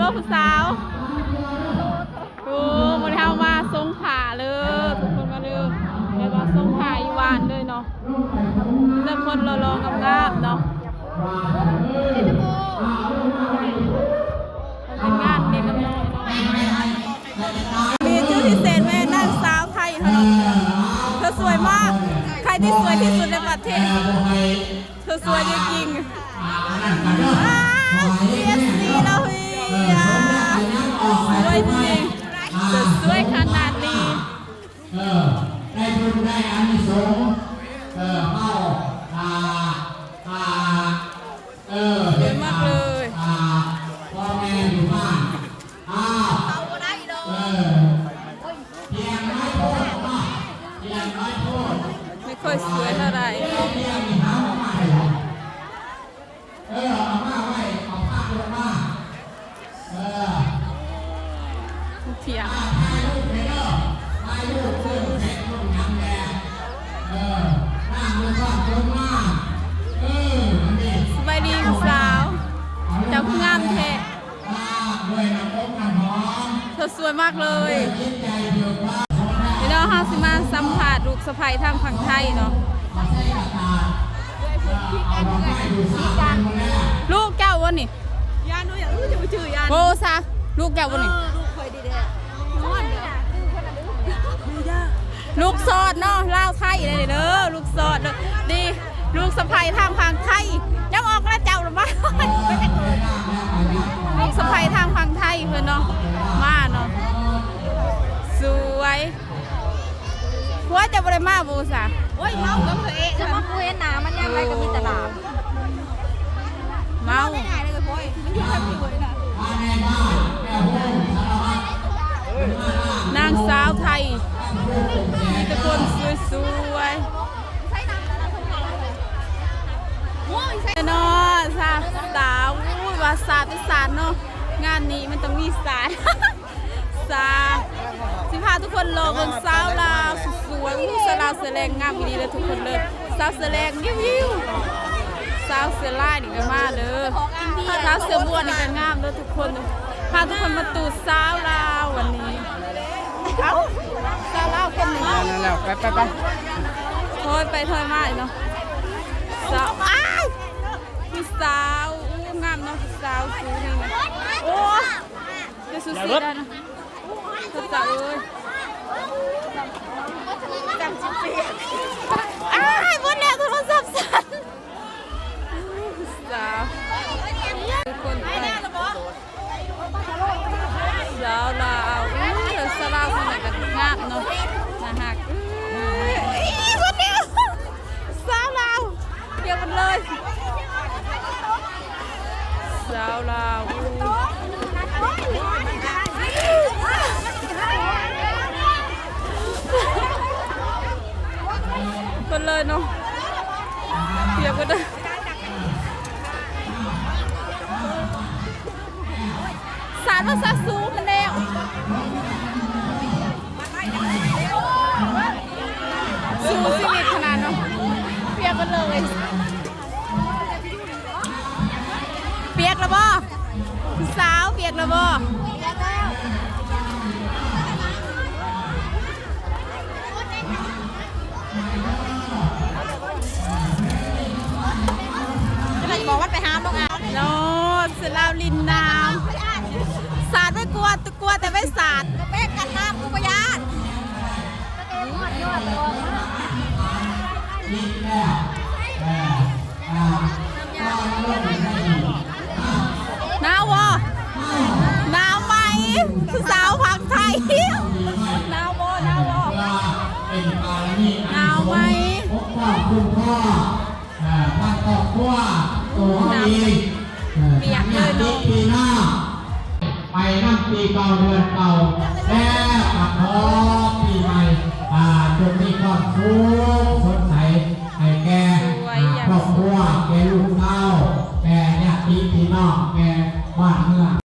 ບໍ່ຜູ້ສາວ ໂອ້ ມື້ນີ້ເຮົາມາສົ່ງຜ້າເດີ ທຸກຄົນມາເດີ ແບບວ່າສົ່ງຜ້າຢູ່ບ້ານເລີຍເນາະ ມີແຕ່ຄົນຫຼໍ່ໆງາມໆເນາະ ເປັນງານເລັກນ້ອຍເນາະ ມີຈຸດພິເສດແມ່ນນາງສາວໄທເຮົາເນາະ ເທາສວຍມາກ ໃຜທີ່ສວຍທີ່ສຸດໃນປະເທດ ເທາສວຍຈິງໆ ອ່າ ພີເອັຟຊີລາວເຮົຍ ສວຍຈິງ ສວຍຂະໜາດນີ້ ເອີ ໄດ້ບຸນໄດ້ອານິສົງ ເອີ ເຮົາ ອ່າ ອ່າ ເອີ ສວຍມາກເລີຍ ອ່າ ພໍ່ແມ່ຢູ່ບ້ານ ອ້າວ ເອີ ພຽງນ້ອຍໂພດເນາະ ພຽງນ້ອຍໂພດ ໄມ່ຄ່ອຍສວຍເທົ່າໃດ ພຽງນີ້ຫາມາໃຫ້ ເອີ ເອົາມາໄວ້ ເອົາພາລົງມາ ເອີ ພຽງ ຖ່າຍຮູບໃຫ້ເດີ ຖ່າຍຮູບ ເອີ ເຮັດຮູບຫຍັງແດ່ ເອີ ນ້ຳລົງມາ ລົງມາ ເອີ ອັນນີ້ ສະບາຍດີຜູ້ສາວ ເຈົ້າຄືງາມແທ້ ເຈົ້າສວຍມາກເລີຍ ພີ່ນ້ອງ ເຮົາຊິມາສຳພາດລູກສະໃພ້ທາງຝັ່ງໄທເນາະ ລູກເຈົ້າບໍ່ນີ້ ໂອ້ ສາ ລູກເຈົ້າບໍ່ນີ້ ເອີ ລູກຂ້ອຍດີແທ້ ລູກສອດເນາະ ລາວໄທເດີ ລູກສອດເດີ ດີ ລູກສະໃພ້ທາງຝັ່ງໄທ ຍັງອອກແລ້ວເຈົ້າລະມາ ລູກສະໃພ້ທາງຝັ່ງໄທເພິ່ນເນາະ ມາເນາະ ສວຍ ຜົວເຈົ້າບໍ່ໄດ້ມາບໍ່ສາ ໂອ້ຍ ເມົາກັບເຂົາເອງ ຈະມາຜູ້ເຫັນໜ້າມັນຍາມໃດກໍມີແຕ່ຫຼາບ ເມົາ ນາງສາວໄທ ມີແຕ່ຄົນສວຍໆ ເນາະ ສາວ ສາວ ໂອ້ຍ ວ່າສາດເປັນສາດເນາະ ງານນີ້ມັນຕ້ອງມີສາດ ສາ ຊິພາທຸກຄົນເລາະເບິ່ງສາວລາວສວຍໆ ອູ້ ສາວລາວເສືອແດງງາມອີ່ຫຼີເດີທຸກຄົນເດີ ສາວເສືອແດງ ວິວໆ ສາວເສືອລາຍນີ້ກໍມາເດີ ສາວເສືອບວນນີ້ກໍງາມເດີທຸກຄົນ ພາທຸກຄົນມາຕູດສາວລາວວັນນີ້ ເອົ້າ ສາວລາວຄົນໜຶ່ງ ແລ້ວໆ ໄປໆໆ ຖອຍໄປຖອຍມາເນາະ ສາວ ອ້າຍ ຜູ້ສາວ ໂອ້ ງາມເນາະ ຜູ້ສາວສູງນີ້ ໂອ້ ເຈົ້າຊູຊີໄດ້ນະ ພະເຈົ້າເອີຍ ອ້າຍ ໝົດແລ້ວໂທລະສັບສັນ ສາວ ທຸກຄົນໄປ ສາວລາວ ອູ້ ສາວລາວຄົນນັ້ນກໍງາມເນາະ ໜ້າຮັກ ເອີຍ ຄົນດຽວ ສາວລາວ ປຽກໝົດເລີຍ ສາວລາວ ອູ້ ເພິ່ນເລີຍເນາະ ປຽກໝົດເລີຍ ສາດວ່າສາດສູງຫັ້ນແລ້ວ ສູ້ຊີວິດຂະໜາດເນາະ ປຽກໝົດເລີຍ ປຽກລະບໍ່? ຜູ້ສາວປຽກລະບໍ່? ຈະໄດ້ບອກວ່າໄປຫານ້ອງອາມເນາະ ສາວລາວຫຼິ້ນນ້ຳ ສາດໄວ້ ກົວ ກົວແຕ່ໄປສາດ ແປ້ງກັນນ້ຳ ກູບໍ່ຢ້ານ ໜາວບໍ່? ໜາວໄໝ? ຜູ້ສາວຝັ່ງໄທ ໜາວບໍ່? ໜາວບໍ່? ໜາວໄໝ? ເອີ ທັງຄອບຄົວ ໂຕເຮົາເອງ ເອີ ທັງຍາດຕິພີ່ນ້ອງ ໄປນຳປີເກົ່າເດືອນເກົ່າ ແລ້ວກໍຂໍປີໃໝ່ ອ່າ ຈົ່ງມີຄວາມສຸກສົດໃສ ໃຫ້ແກ່ ອ່າ ຄອບຄົວ ແກ່ລູກເຕົ້າ ແກ່ຍາດຕິພີ່ນ້ອງ ແກ່